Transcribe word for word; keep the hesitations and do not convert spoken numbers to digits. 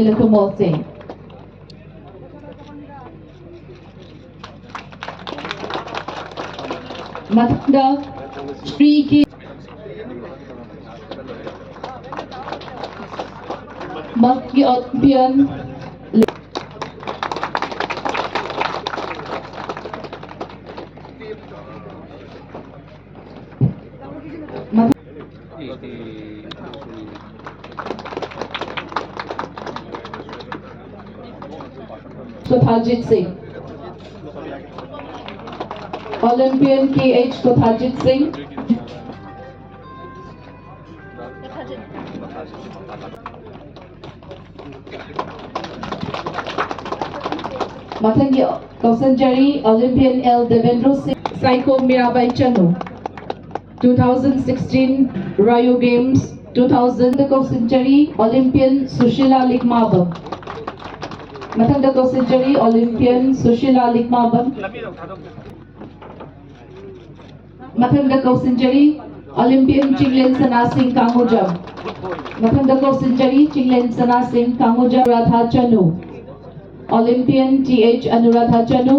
Lakhumol Singh. ꯃꯊꯪꯗ ꯁ꯭ꯔꯤ ꯀꯦ ꯃꯛꯀꯤ ꯑꯣꯂꯤꯝꯄꯤꯌꯟ Kothajit Singh. Olympian K H Kothajit Singh. ꯃꯊꯪꯒꯤ ꯀꯧꯁꯟꯖꯔꯤ Olympian L Devendra Singh, Saiko Mirabai Chanu, two thousand sixteen Rio Games, two thousand ꯀꯧꯁꯟꯖꯔꯤ Olympian Sushila Likmabam꯫ ꯃꯊꯪꯗ ꯀꯧꯁꯟꯖꯔꯤ Olympian Sushila Likmabam꯫ ꯃꯊꯪꯗ ꯀꯧꯁꯤꯟꯖꯔꯤ Olympian Chinglen ꯁꯅꯥ ꯁꯤꯡ ꯀꯥꯡꯉꯨꯖꯝ꯫ ꯃꯊꯪꯗ ꯀꯧꯁꯤꯟꯖꯔꯤ ꯆꯤꯡꯂꯦꯟ ꯁꯅꯥ ꯁꯤꯡ ꯀꯥꯡꯉꯨꯖꯝ꯫ Anuradha Chanu, Olympian T H Anuradha Chanu꯫